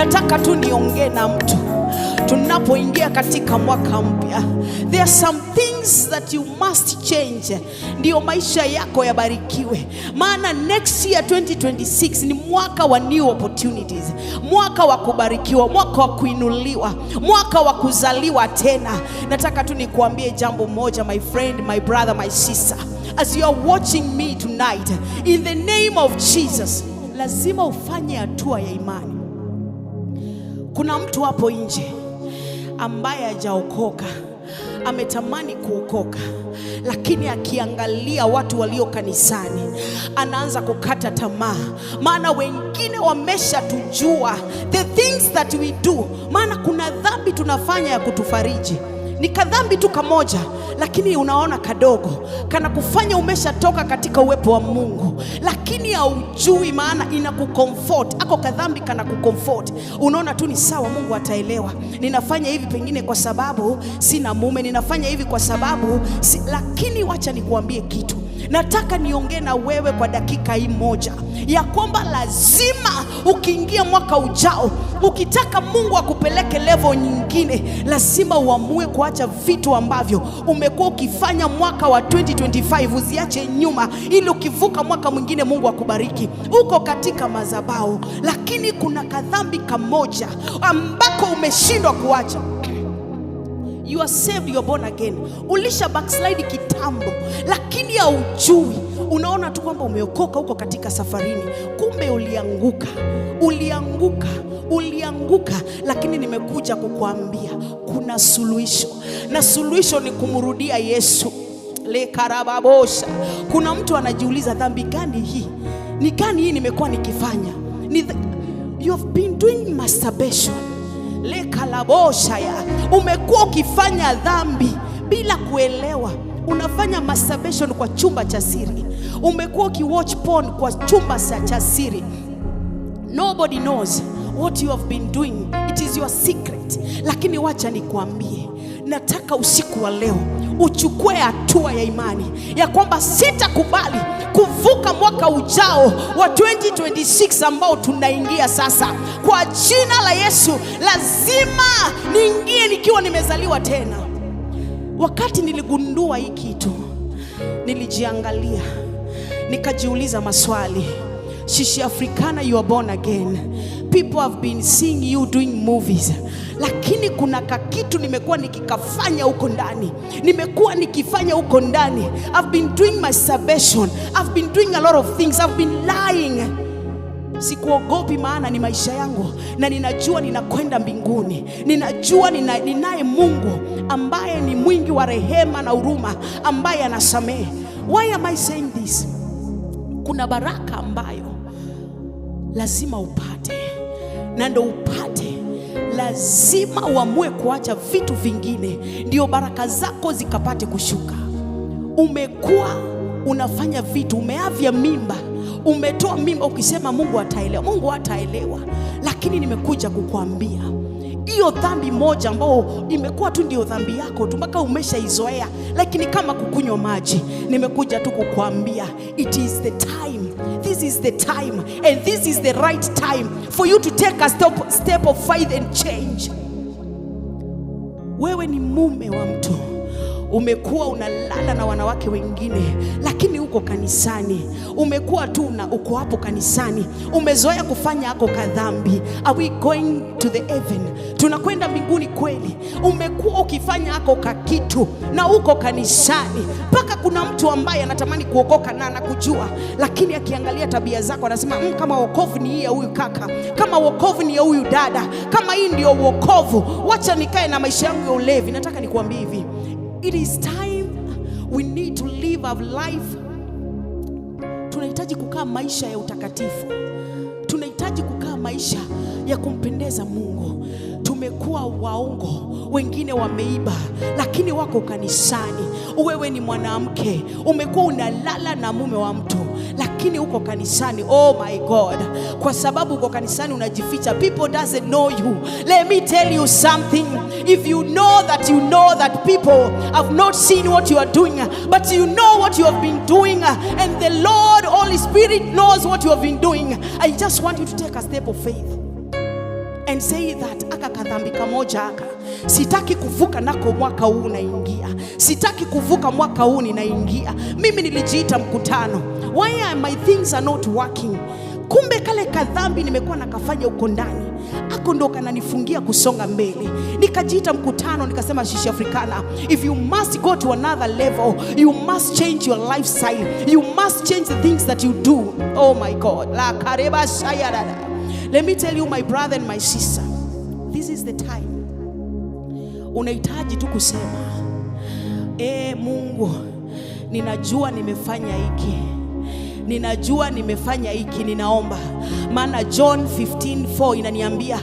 Nataka tu niongee na mtu tunapoingia katika mwaka mpya. There are some things that you must change ndio maisha yako yabarikiwe, maana next year 2026 ni mwaka wa new opportunities, mwaka wa kubarikiwa, mwaka wa kuinuliwa, mwaka wa kuzaliwa tena. Nataka tu nikuambie jambo moja, my friend, my brother, my sister, as you are watching me tonight, in the name of Jesus, lazima ufanye hatua ya imani. Kuna mtu hapo nje ambaye hajaokoka, ametamani kuokoka, lakini akiangalia watu walio kanisani anaanza kukata tamaa, maana wengine wameshatujua the things that we do. Maana kuna dhambi tunafanya ya kutufariji, ni kadhambi tu kamoja, lakini unaona kadogo kana kufanya umeshatoka katika uwepo wa Mungu, lakini haujui, maana inakucomfort. Ako kadhambi kana kucomfort, unaona tu ni sawa, Mungu ataelewa. Ninafanya hivi pengine kwa sababu sina mume, ninafanya hivi kwa sababu si... Lakini wacha nikuambie kitu, nataka niongee na wewe kwa dakika hii moja ya kwamba lazima ukiingia mwaka ujao, ukitaka Mungu akupeleke level nyingine, lazima uamue kuacha vitu ambavyo umekuwa ukifanya mwaka wa 2025, uziache nyuma, ili ukivuka mwaka mwingine Mungu akubariki. Uko katika madhabahu, lakini kuna kadhambi kamoja ambako umeshindwa kuacha. You are saved, you are born again. Ulisha backslide kitambo, lakini haujui. Unaona tu kwamba umeokoka, uko katika safarini, kumbe ulianguka, ulianguka, ulianguka. Lakini nimekuja kukuambia kuna suluhisho, na suluhisho ni kumrudia Yesu. Lekarababosha. Kuna mtu anajiuliza, dhambi gani hii? Ni gani hii nimekuwa nikifanya? You have been doing masturbation, lekalaboshaya. Umekuwa ukifanya dhambi bila kuelewa. Unafanya masturbation kwa chumba cha siri, umekuwa ukiwatch porn kwa chumba cha siri. Nobody knows what you have been doing. It is your secret. Lakini wacha nikuambie, nataka usiku wa leo uchukue hatua ya imani ya kwamba sitakubali kuvuka mwaka ujao wa 2026 ambao tunaingia sasa. Kwa jina la Yesu, lazima niingie nikiwa nimezaliwa tena. Wakati niligundua hii kitu, nilijiangalia nikajiuliza maswali. Shishi Africana, you are born again. People have been seeing you doing movies, lakini kuna kakitu nimekuwa nikikafanya huko ndani, nimekuwa nikifanya huko ndani. I've been doing masturbation, I've been doing a lot of things, I've been lying. Sikuogopi, maana ni maisha yangu na ninajua ninakwenda mbinguni. Ninajua ninaye Mungu ambaye ni mwingi wa rehema na huruma, ambaye anasamehe. Why am I saying this? Kuna baraka ambayo lazima upate, na ndo upate lazima uamue kuacha vitu vingine, ndio baraka zako zikapate kushuka. Umekuwa unafanya vitu, umeavya mimba, umetoa mimba ukisema Mungu ataelewa. Mungu hataelewa, lakini nimekuja kukuambia hiyo dhambi moja ambayo imekuwa tu ndio dhambi yako tu mpaka umeshaizoea, lakini kama kukunywa maji. Nimekuja tu kukuambia it is the time, this is the time and this is the right time for you to take a step of faith and change. Wewe ni mume wa mtu, umekuwa unalala na wanawake wengine, lakini uko kanisani, umekuwa tu na uko hapo kanisani, umezoea kufanya ako kadhambi. Are we going to the heaven? Tunakwenda mbinguni kweli? Umekuwa ukifanya ako kakitu na uko kanisani, mpaka kuna mtu ambaye anatamani kuokoka na anakujua, lakini akiangalia tabia zako anasema, kama wokovu ni hii ya huyu kaka, kama wokovu ni ya huyu dada, kama hii ndio wokovu, wacha nikae na maisha yangu ya ulevi. Nataka nikuambie hivi, it is time we need to live our life. Tunahitaji kukaa maisha ya utakatifu, tunahitaji kukaa maisha ya kumpendeza Mungu. Tumekuwa waongo, wengine wameiba, lakini wako kanisani. Wewe ni mwanamke, umekuwa unalala na mume wa mtu, lakini uko kanisani. Oh my God, kwa sababu uko kanisani unajificha, people doesn't know you. Let me tell you something, if you know that you know that people have not seen what you are doing, but you know what you have been doing, and the Lord Holy Spirit knows what you have been doing, I just want you to take a step of faith and and say that aka kadhambi kamoja aka sitaki kuvuka nako mwaka huu unaingia, sitaki kuvuka mwaka huu ninaingia. Mimi nilijiita mkutano, why are my things are not working? Kumbe kale kadhambi nimekuwa nakafanya huko ndani, ako ndo kananifungia kusonga mbele. Nikajiita mkutano, nikasema, Shishi Africana, if you must go to another level, you must change your lifestyle, you must change the things that you do. Oh my God, la kareba shayarada. Let me tell you, my brother and my sister, this is the time unahitaji tu kusema, "E Mungu, ninajua nimefanya hiki, ninajua nimefanya hiki, ninaomba." Maana John 15:4 inaniambia,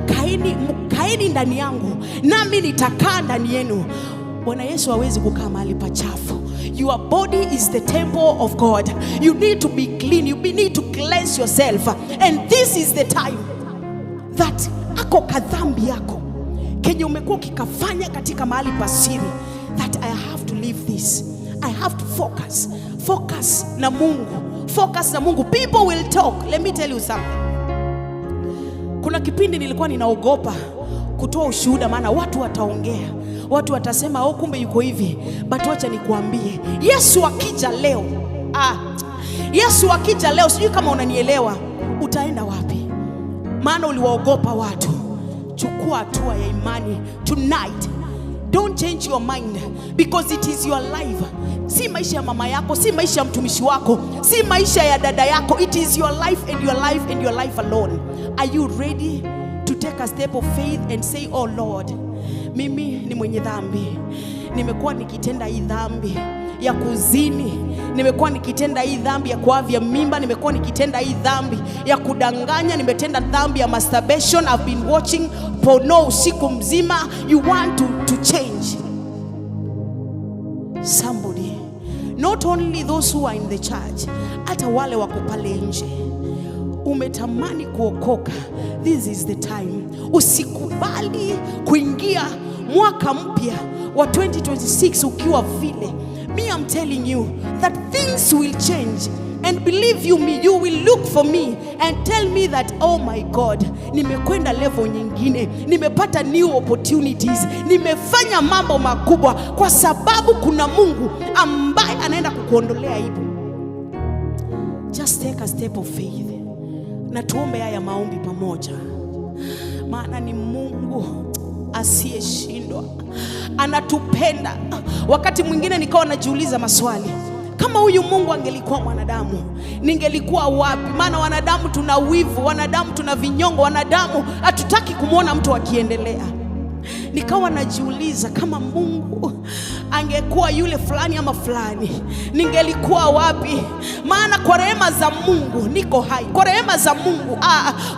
"Kaeni, kaeni ndani yangu nami nitakaa ndani yenu." Bwana Yesu hawezi kukaa mahali pachafu. Your body is the temple of God. You need to be clean. You need to cleanse yourself. And this is the time that ako kadhambi yako kenye umekuwa ukikafanya katika mahali pasiri, that I have to leave this, I have to focus, focus na Mungu, focus na Mungu. People will talk. Let me tell you something. Kuna kipindi nilikuwa ninaogopa kutoa ushuhuda, maana watu wataongea, watu watasema, "Oh, kumbe yuko hivi." But wacha nikuambie, Yesu akija leo, ah, Yesu akija leo, sijui kama unanielewa, utaenda wapi? Maana uliwaogopa watu. Chukua hatua ya imani tonight. Don't change your mind because it is your life. Si maisha ya mama yako, si maisha ya mtumishi wako, si maisha ya dada yako. It is your life and your life and your life alone. Are you ready to take a step of faith and say, "Oh Lord, mimi ni mwenye dhambi, nimekuwa nikitenda hii dhambi ya kuzini, nimekuwa nikitenda hii dhambi ya kuavya mimba, nimekuwa nikitenda hii dhambi ya kudanganya, nimetenda dhambi ya masturbation, I've been watching porno usiku mzima." You want to change. Somebody, not only those who are in the church, hata wale wako pale nje, umetamani kuokoka, this is the time. Usikubali kuingia mwaka mpya wa 2026 ukiwa vile. Me, I'm telling you that things will change. And believe you me, you will look for me and tell me that, "Oh my God, nimekwenda level nyingine, nimepata new opportunities, nimefanya mambo makubwa," kwa sababu kuna Mungu ambaye anaenda kukuondolea aibu. Just take a step of faith na tuombe haya maombi pamoja, maana ni Mungu asiyeshindwa, anatupenda. Wakati mwingine nikawa najiuliza maswali, kama huyu Mungu angelikuwa mwanadamu, ningelikuwa wapi? Maana wanadamu tuna wivu, wanadamu tuna vinyongo, wanadamu hatutaki kumwona mtu akiendelea. Nikawa najiuliza, kama Mungu angekuwa yule fulani ama fulani, ningelikuwa wapi? Maana kwa rehema za Mungu niko hai, kwa rehema za Mungu,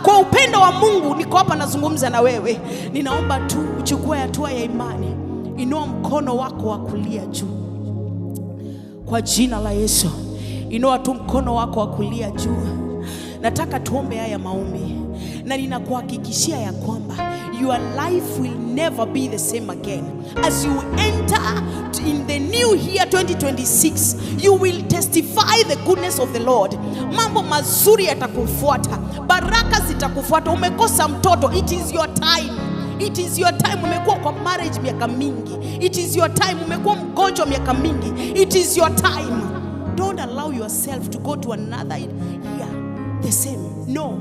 kwa upendo wa Mungu niko hapa nazungumza na wewe. Ninaomba tu uchukue hatua ya imani, inua mkono wako wa kulia juu kwa jina la Yesu. Inua tu mkono wako wa kulia juu. Nataka tuombe haya maombi, na ninakuhakikishia ya kwamba your life will never be the same again. As you enter in the new year 2026, you will testify the goodness of the Lord. Mambo mazuri yatakufuata, baraka zitakufuata. Umekosa mtoto, it is your time. It is your time. Umekuwa kwa marriage miaka mingi, it is your time. Umekuwa mgonjwa miaka mingi, it is your time. Don't allow yourself to go to another year the same. No,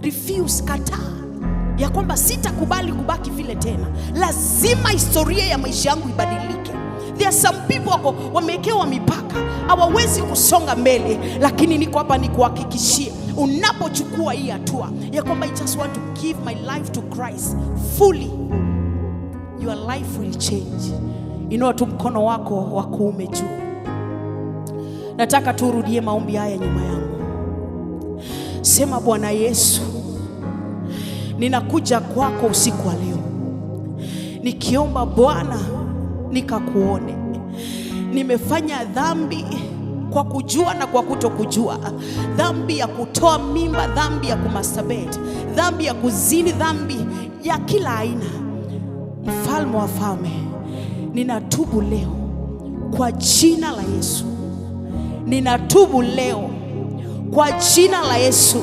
refuse, kataa ya kwamba sitakubali kubaki vile tena. Lazima historia ya maisha yangu ibadilike. There are some people wako wamewekewa mipaka, hawawezi kusonga mbele, lakini niko hapa nikuhakikishie, unapochukua hii hatua ya kwamba I just want to give my life to Christ fully, your life will change. Inua tu mkono wako wa kuume juu. Nataka turudie maombi haya nyuma yangu. Sema, "Bwana Yesu, ninakuja kwako usiku wa leo nikiomba Bwana nikakuone. Nimefanya dhambi kwa kujua na kwa kutokujua, dhambi ya kutoa mimba, dhambi ya kumasturbate, dhambi ya kuzini, dhambi ya kila aina. Mfalme wa falme, ninatubu leo kwa jina la Yesu, ninatubu leo kwa jina la Yesu.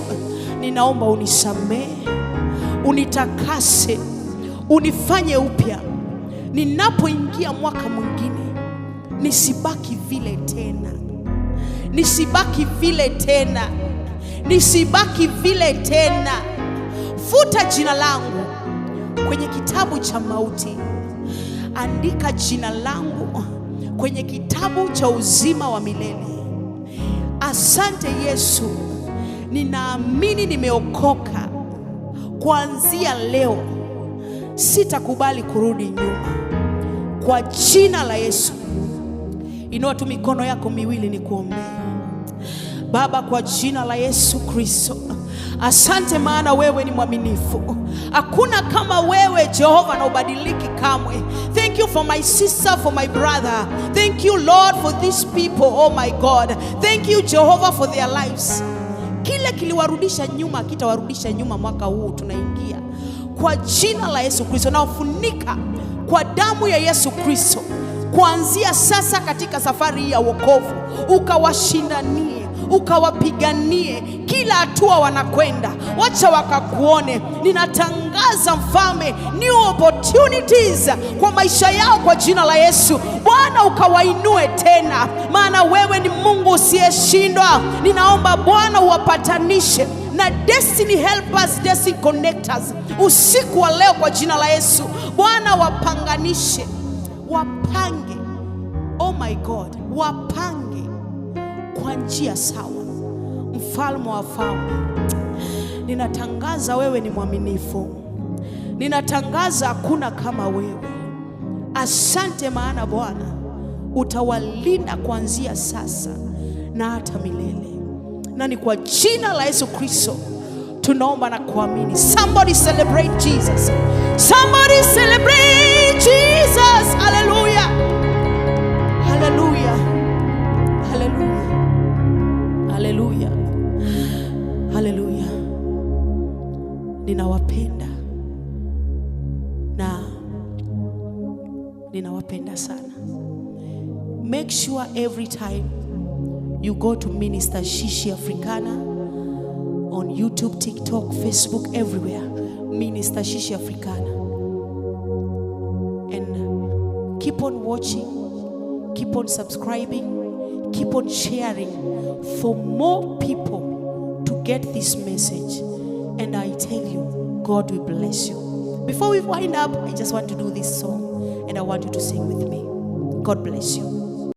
Ninaomba unisamehe, Unitakase, unifanye upya. Ninapoingia mwaka mwingine, nisibaki vile tena, nisibaki vile tena, nisibaki vile tena. Futa jina langu kwenye kitabu cha mauti, andika jina langu kwenye kitabu cha uzima wa milele. Asante Yesu, ninaamini nimeokoka. Kuanzia leo sitakubali kurudi nyuma, kwa jina la Yesu. Inua tu mikono yako miwili nikuombee. Baba, kwa jina la Yesu Kristo, asante maana wewe ni mwaminifu. Hakuna kama wewe Jehova, na hubadiliki kamwe. Thank you for my sister, for my brother. Thank you, Lord, for these people, oh my God. Thank you, Jehovah, for their lives. Kile kiliwarudisha nyuma kitawarudisha nyuma mwaka huu tunaingia, kwa jina la Yesu Kristo, nawafunika kwa damu ya Yesu Kristo kuanzia sasa katika safari hii ya wokovu, ukawashindanie, ukawapiganie kila hatua wanakwenda, wacha wakakuone. Ninatangaza, Mfalme, new opportunities kwa maisha yao kwa jina la Yesu. Bwana, ukawainue tena, maana wewe ni Mungu usiyeshindwa. Ninaomba, Bwana, uwapatanishe na destiny helpers, destiny connectors usiku wa leo kwa jina la Yesu. Bwana, wapanganishe, wapange, oh my God, wapange kwa njia sawa. Mfalme wa wafalme, ninatangaza wewe ni mwaminifu, ninatangaza hakuna kama wewe. Asante, maana Bwana utawalinda kuanzia sasa na hata milele, na ni kwa jina la Yesu Kristo tunaomba na kuamini. Somebody celebrate Jesus. Somebody celebrate Jesus. Hallelujah. Hallelujah. Hallelujah. Hallelujah. Hallelujah. Ninawapenda na ninawapenda sana. Make sure every time you go to Minister Shishi Africana on YouTube, TikTok, Facebook, everywhere. Minister Shishi Africana. And keep on watching, keep on subscribing, keep on sharing for more people to get this message. And I tell you, God will bless you. Before we wind up, I just want to do this song and I want you to sing with me. God bless you.